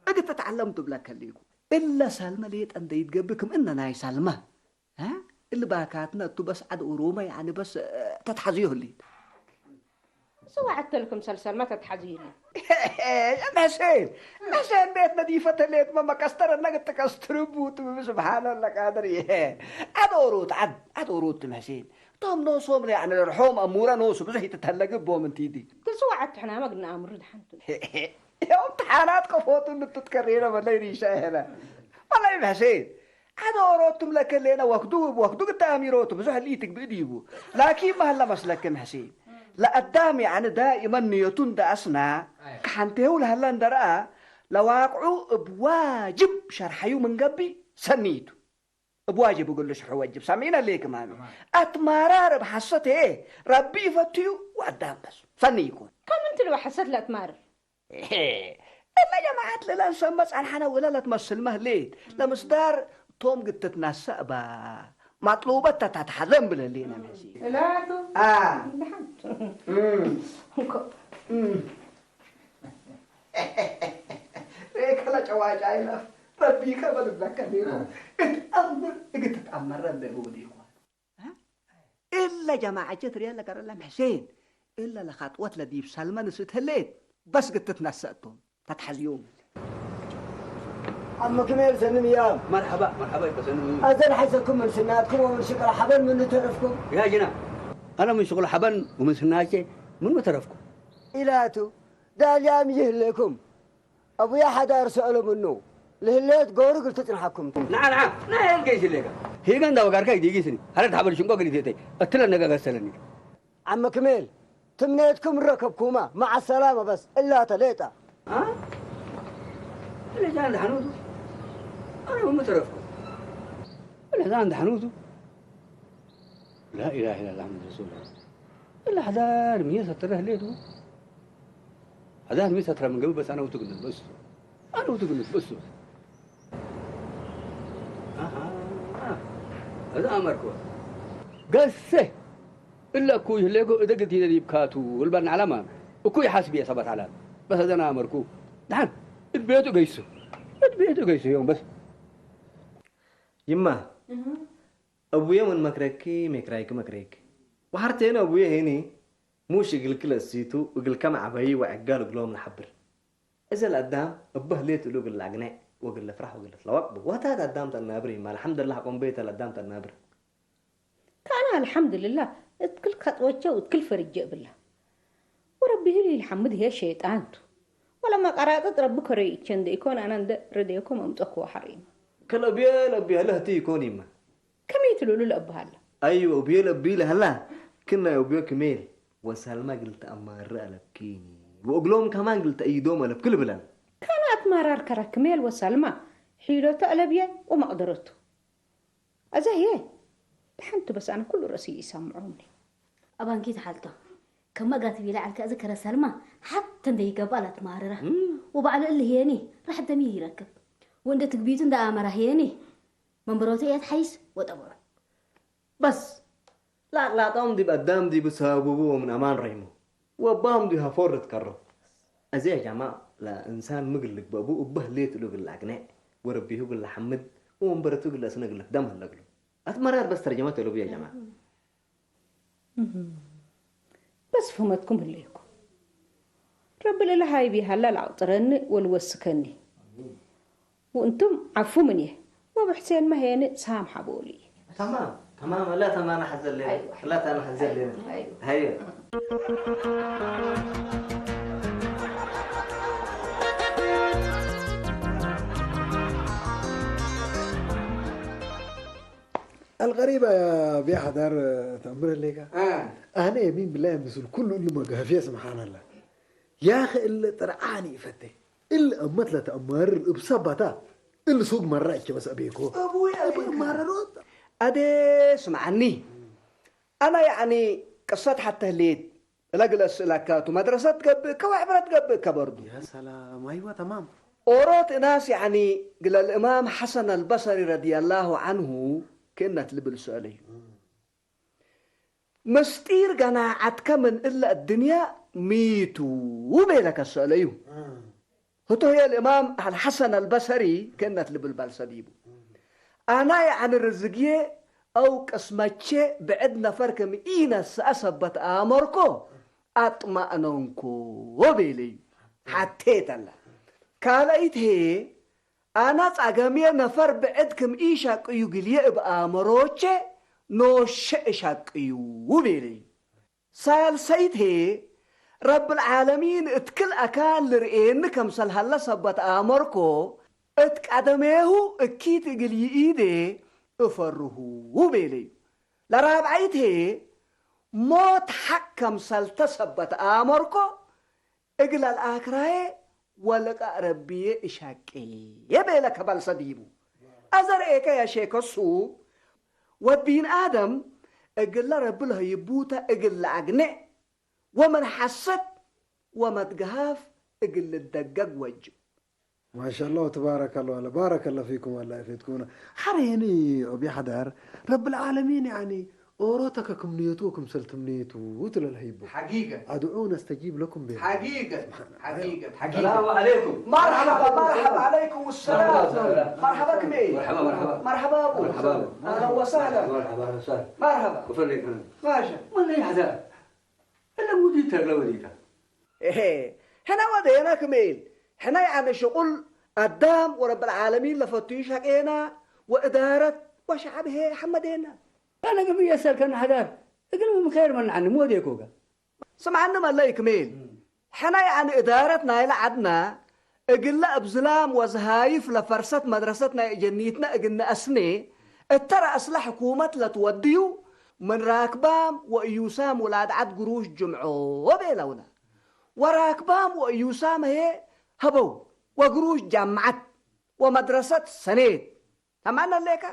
እግል ትትዓለሙ ትብለከ ሊኩ። እለ ሰልመ ሌጠ እንደ ይትገብእ ክም እነ ናይ ሰልመ። እ? እሊ ባካትነ እቱ በስ ዓድ ኦሮመ ያኒ በስ፣ እ፣ ተትሓዝዮ ህሊት። ስዋዕ እተልኩም ሰልሰልማ ተትሓዝዩኒ። መሕሴን፣ መሕሴን ቤት ነዲፈ ተሌት መመቀስተረ ነግት ተቀስትርቡ ትብብ ስብሓነ ለቃድር ይሄ። ኣዶሮት፣ ዓድ፣ ኣዶሮት መሕሴን። ቶም ኖሶም ለያዕነ ለርሖም ኣሙረ ኖሱ ብዙሕ ይትተለግቦም እንቲዲ። ግን ስዋዕ ኣትሕና መግና ኣምሩ ድሓንቱ። ዮም ተሓናት ከፎቱ ንትትከሬነ መለይ ሪሻ ይሄነ። መለይ መሕሴን። ሓደ ኦሮቱም ለከሌነ ወክዱ ወክዱ ግዳ ኣሚሮቱ ብዙሕ ሊ ትግብእ ዲቡ። ላኪን ማህላ መስለክም ሕሴን። ለአዳም ያዕኒ ዳኢመን ንየቱ እንደ አስና፣ ከሓንቴው ለህለ እንደ ረአ፣ ለዋቅዑ እብ ዋጅብ ሸርሐዩ ምን ገብእ ሰኒቱ። እብ ዋጅብ እግል ልሽርሑ ወጅብ። ሰሚዕነ ሌክም ኣሚ። አትማራር እብ ሐሰት ህዬ ረቢ ይፈትዩ ወአዳም በስ። ሰኒ ይኩን። ከም እንትልወ ሐሰት ለአትማርር። እለ ጀማዓት ለላንሰመ ጸንሐነ ወለ ለትመስል መህሌት ለምስዳር ቶም ግትትናሰ እባ ማጥሉበት ተታትሐዘን ብለሌነ መሲ። እላቱ። አ። ደሓን። እም። እንኮ። እም። ሬከ ለጨዋጫ ይለፍ ረቢከ በልብለከ ኔሮ። እትአምር እግትትአመረ እንደ እወዴኳ። እ? እለ ጀማዐቼ ትርየ ለቀረ ለምሕሴን፣ እለ ለኻጥወት ለዲብ ሰልመ ንስት ህሌት፣ በስ ግትትነሰእቶም፣ ተትሐዝዮም። ዓመ ክሜል ሰንም እያም። መርሐባ፣ መርሐባ ይበሰኑ። አዘን ሐይሰኩም ምን ስናትኩም ወምን ሽቅል ሐበን ምን ተረፍኩም? ያ ጅና፣ አነ ምን ሽቅል ሐበን ወምን ስናቼ ምን ተረፍኩም? ኢላቱ፣ ዳልያም ይህሌኩም። አቡየ ሐዳር ሰአሎ ምኑ፣ ለህሌት ጎሩ እግል ትጽንሐኩም። ነዓ፣ ነዓ፣ ነዓ፣ ሄል ገይስ ሌጋ። ሂገ እንዳ ወጋርካ ይዲጊስኒ። ሀለት ሐበል ሽንቆ እግል ይቴተይ። እትለ ነገ ገሰለኒ። ዓመ ክሜል፣ ትምኔትኩም ረከብኩማ። መዓ ሰላመ በስ፣ እላ ተሌጣ። አ? እለ ዛን ደሐኑቱ። አነ ምን ተረፍኩ። እለ ዛን ደሐኑቱ። ላኢላሃ ኢለላህ መሐመድ ረሱሉላህ። እለ ሐዳር ምየ ሰተረ ህሌቱ። ሐዳር ምየ ሰተረ ምን ገብእ በስ አነ ውቱ ግንት በሱ። አነ ውቱ ግንት በሱ። አሃ። እዛ አመርኩ። ገሴ። እለ እኩይ ህሌኮ እደግት ይደሊብ ካቱ። እልባን ዓላማ። እኩይ ሐስብ እየ ሰባት ዓላም። በስ እዘን አመርኩ። ደሓን። እት ቤቱ ገይሱ። እት ቤቱ ገይሱ ዮም በስ። ይማ። እህ። እቡየ ምን መክረኪ ሜክራይኪ መክረይኪ። ወሐርቴነ እቡየ ሄኒ ሙሽ እግልኪ ለእሲቱ እግልከ መዕበዪ ወዕጋል እግሎም ለሐብር። እዘ ለአዳም እበ ህሌት እሉ እግል ለአግኔዕ ወእግል ለፍራሕ ወእግል ለትለወቅ ቡ። ወህታት አዳም ተናብር ይማ ለሐምደላህ ቆምበይተ ለአዳም ተናብር። ከአነ አልሐምድልላህ እት ክል ከጥወቼ ወእት ክል ፈርጄ እብላ። ወረቢ ህሊ ኢልሐምድ ህዬ ሸይጣን ቱ። ወለመ ቀራጥጥ ረቢ ከረዩ እቼ እንደ ኢኮን አነ እንደ ረደየኮ መምጠኩ ወሐሪም። ከለብየ ለብየ ለህቲ ኢኮን ይማ። ከመይ ትልሉ ለእብሃላ? አዩ፣ እብዮ ለብይ ለሀላ፣ ክናይ እብዮ ክሜል ወሳልማ እግል ተአማሪ አለብኪኒ፣ ወእግሎም ከማን እግል ተአይዶም አለብኪ ልብለን። ካን አትማራር ከረ ክሜል ወሳልማ ሒሎቱ አለብየ ወመቅደረቱ። አዛ ህየ፣ ደሓንቱ በስ አነ ኩሉ ረእሲ ይሰምዖኒ። አባንኪ ተሓልቶ፣ ከመ ጋቲ ቢላ ዓልካ እዚ ከረ ሳልማ፣ ሓተ እንደ ይገባ ላትማርራ። እም። ወባዕሉ እሊ ህየኒ፣ ራሕ ደሚ ይረክብ። ወእንደ ትግቢቱ እንደ አመራ ህየኒ፣ መንበሮቱ እያት ሓይስ ወጠብዑ። በስ፣ ላቅላጦም ዲብ አዳም ዲብ ሰብቡ ወምን አማን ረይሞ። ወባም ዲብ ሀፎር ልትቀረው። እዚ ያ ጀማ ለእንሳን ምግል ልግበቡ እበህ ሌት እሉ ግል አግኔዕ ወረቢሁ ግል ሐምድ ወወንበረቱ ግል አስነ ግል ክደም ህለግሉ። አትመራር በስ ተርጀመት እሉ ያ ጀማ። በስ ፍህመትኩም ህለይኩም። ረቢ ለለሃይብ ይሃላ ለአቅጥረኒ ወልወስከኒ። ወእንቱም ዓፉ ምንየ ወብሕሴን መሄኒ ሳም ሓቦሊ። تمام تمام لا تمام حزلين أيوة. لا تمام حزلين أيوة. هيا الغريبة يا بيحة دار تأمر الليكا آه. أنا يمين بالله مثل كل اللي ما قهفية سبحان الله يا أخي اللي ترعاني فتي اللي أمت لا تأمر بسبتا اللي سوق مرة إيش بس أبيكو أبوي أبوي أبيكو. مرة روت أدي سمعني أنا يعني قصة حتى هليت ለግለ ስእላካቱ መድረሰት ገብእ ከወ ዕብረት ገብእ ከበርዱ። يا سلام أيوة تمام ኦሮት እናስ ያዕኒ ግለ ልእማም ሐሰን አልበሰሪ ረድየላሁ ዐንሁ ክእነት ልብል ሰእለዩ። ምስጢር ገናዓትከ ምን እለ እድንያ ሚቱ ቤለ ከሰእለዩ። ህቶየ ልእማም አልሐሰን አልበሰሪ ክእነት ልብል ባልሰ ዲቡ። አና ያዕኒ ርዝግዬ አው ቅስመቼ ብዕድ ነፈር ክም ኢነስአ ሰበት አመርኮ አጥማእነንኮ ቤለዩ። ሐቴት አላ። ካልአይት ህዬ አና ጻገምዬ ነፈር ብዕድ ክም ኢሻቅዩ ግልዬ እብ አመሮቼ ኖሼ እሻቅዩ ቤለዩ። ሳልሰይት ህዬ፣ ረብልዓለሚን እት ክል አካን ልርኤኒ ከምሰል ሀለ ሰበት አመርኮ፣ እት ቀደሜሁ እኪት እግል ይኢዴ እፈርሁ ቤለዩ። ለራብዓይት ህዬ፣ ሞት ሐቅ ከምሰልተ ሰበት አመርኮ፣ እግለ ለአክራዬ ወልቃእ ረቢዬ እሻቄ ቤለ ከበልሰ ዲቡ። አዘ ርኤከ ያሼከሱ ወድ ቢን አደም እግለ ረቢ ለህይቡተ እግል ለአግኔዕ ወምን ሐሰት ወመትገሃፍ እግል ልደገግ ወጅብ። ማሻአላህ ወተባረከላህ ወለ ባረከላህ ፊኩም አላህ ይፊድኩምና። ሐረ የኒ ኦቢ ሐዳር ረብል ዓለሚን ያኒ ኦሮተከ ክም ንየቱ ወክም ሰልትም ንየቱ ትለል ህይቡ። حقيقة. أدعو نستجيب لكم به. حقيقة. حقيقة. حقيقة. السلام عليكم. مرحبا، مرحبا. عليكم السلام. مرحبا. مرحبا كميل. مرحبا، مرحبا. مرحبا أبو. مرحبا. أهلا وسهلا. مرحبا، أهلا وسهلا. مرحبا. كفر لك أنا. ماشي. والله يا حدا. إلا موديتا، إلا وديتا. إيه. ሕነ ወደየና ክሜል፣ ሕነ ያነ ሽቁል አዳም ወረብል ዓለሚን ለፈቱ ይሸቄና ወእዳረት ወሸዓብ ሄ ሐመዴና። አነ ግም የሰልከን ሐዳር እግል ምን ኸይር መንዓኒ ምን ወዴኮ ጋ። ስምዓኒ መለይ ክሜል፣ ሕነ ያነ እዳረት ናይለ ዐድና እግለ እብ ዝላም ወዝሃይፍ ለፈርሰት መድረሰት ናይ እጀኒትነ እግል ነአስኔ እተ ረአስለ ሕኩመት ለትወድዩ ምን ራክባም ወእዩሳም ውላድ ዐድ ግሩሽ ጅምዖ ቤለውነ። ወራክባም ወእዩሳም ህዬ ሀበው ወግሩሽ ጃምዐት ወመድረሰት ሰኔት። ተማን ሌከ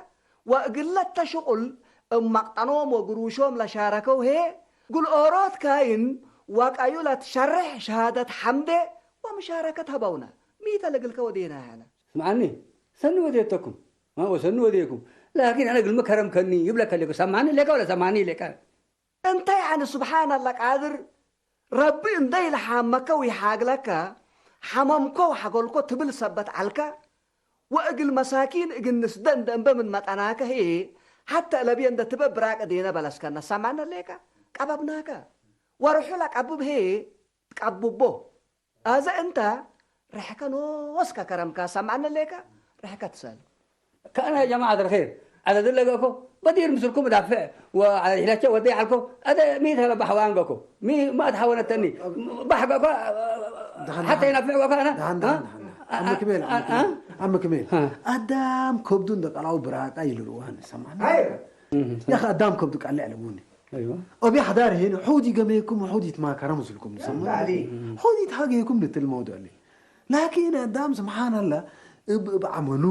ወእግለ እተ ሽቁል እብ መቅጠኖም ወግሩሾም ለሻረከው ህዬ እግል ኦሮት ካይን ወቀዩ ለትሸሬሕ ሸሃደት ሐምዴ ወምሻረከት ሀበውነ። ሚተ ለእግልከ ወዴና ሐነ። ስምዓኒ ሰኒ ወዴተኩም ማ ወሰኒ ወዴኩም ላኪን አነ እግልሚ ከረምከኒ ይብለከ ሌኩ። ሰማኒ ሌከ ወለ ሰማኒ ሌከ። እንተ ያኒ ስብሓን አላህ ቃድር ረቢ እንደ ኢልሓመከ ወይሓግለከ ሐመምኮ ወሐገልኮ ትብል ሰበት ዐልከ ወእግል መሳኪን እግል ንስደ እንደ እምበ ምን መጠናከ ህዬ ሐተ እለብየ እንደ ትበ ብራቅ እዴነ በለስከነ ሰማነ ሌከ ቀበብናከ ወርሑ ለቀብብ ህዬ ትቀብቦ። አዘ እንተ ርሕከ ኖስከ ከረምከ ሰምዐነ ሌከ ርሕከ ትሰል። ከአነ ጀማዐት አልኸይር አነ ድለገ እኮ በዲር ምስልኩም እዳፍዕ ወአለ ሒላቸ ወደይ ዐልኮ አደ ሚ ተለባሕ ዋንገ እኮ ሚ ማእት ሐወነተኒ ባሕገ እኮ ደሓን፣ ሐተ ደሓን። ይነፍዕ ወከ አነ ደሓን፣ ደሓን፣ ደሓን። አመ ክሜል፣ አመ ክሜል። አዳም ከብዱ እንደ ቀላው ብራቃ ይልልዋን ሰማዕና። ያኸ አዳም ከብዱ ቃለ ያለቡኒ። أيوة. ኦቢ ሐዳር ሄን ሑድ ይገመየኩም ሑድ ይትማከረ ምስልኩም ንሰማ። علي. ሑድ ይትሃገየኩም ንትል መውዱ አለ። ላኪን አዳም ስብሓን አላ እብ እብ ዐመሉ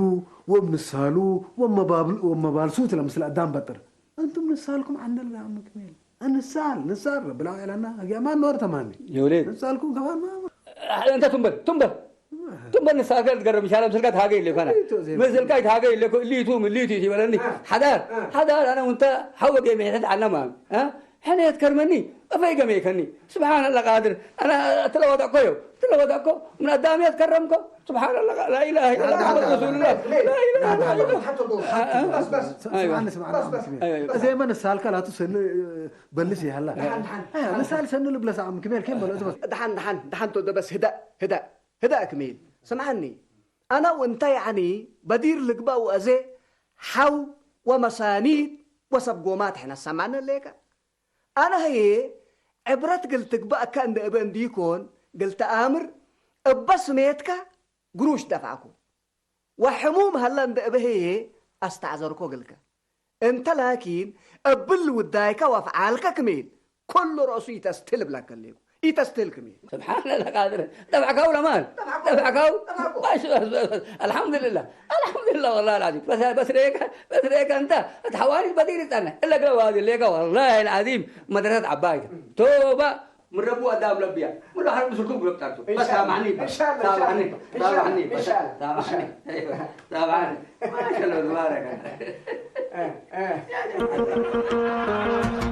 ወእብ ንሳሉ ወመባብሉ ወመባልሱ ትለ ምስል አዳም በጥር። እንቱም ንሳልኩም ዐንደል አም ክሜል። ንሳል ንሳል ረብላው ያለና አግያማ ኖር ተማኒ። የውሌት። ንሳልኩም ከማን ማ እንተ ቱምበል ቱምበል ትንበል ንሳከል ትገረም ይሻለ ምስልካ ትሃገ ኢለ ይኮና። ምስልካ ይትሃገ ኢለ እኮ እሊቱ ምሊቱ ይበለኒ። ሓዳር ሓዳር ኣነ ውንተ ሓወ ገይ መሕት ዓነማ። ሕነ የትከርመኒ እፈይ ገመይከኒ። ስብሓን ኣላ ቃድር ኣነ ትለወጠ እኮ ዮ ትለወጠ እኮ ምን ኣዳም የትከረምኮ። ስብሓን ኣላ ላ ኢላሃ ኢላ ሙሓመድ ረሱሉላ ላ ኢላሃ ኢላ እዘመን ሳልካ ላቱ ሰኒ በልስ ይሃላ ምሳል ሰኒ ልብለሳ ምክሜል ኬን በሎ። ድሓን ድሓን ድሓን ተወደ በስ ህዳእ ህዳእ ህዳእ ክሜል ስምዓኒ። ኣና እንታይ ያዕኒ በዲር ልግባእ ወእዜ ሓው ወመሳኒድ ወሰብ ጎማት ሕነ ሰማነ ሌከ ኣነ ህዬ ዕብረት ግል ትግባእካ እንደ እበ እንዲኮን ግል ተኣምር እበ ስሜትካ ግሩሽ ደፋዕኩ ወሕሙም ሀላ እንደ እበ ህዬ ኣስተዕዘርኮ ግልከ እንተ ላኪን እብል ውዳይካ ወፍዓልካ ክሜል ኩሉ ረእሱ ይተስትል እብለከ ሌኩ ይተስትል ክሜል። سبحان الله قادر دفعكاو لمان دفعكاو الحمد لله الحمد لله والله العظيم بس بس ريك بس ريك انت تحواني بدير تانا الا قالوا هذه الليقه والله العظيم مدرسه عبايك توبه من ربو ادام لبيا من حرب سلطان بلوك تاكتو بس سامحني بس سامحني سامحني بس سامحني سامحني ما شاء الله تبارك الله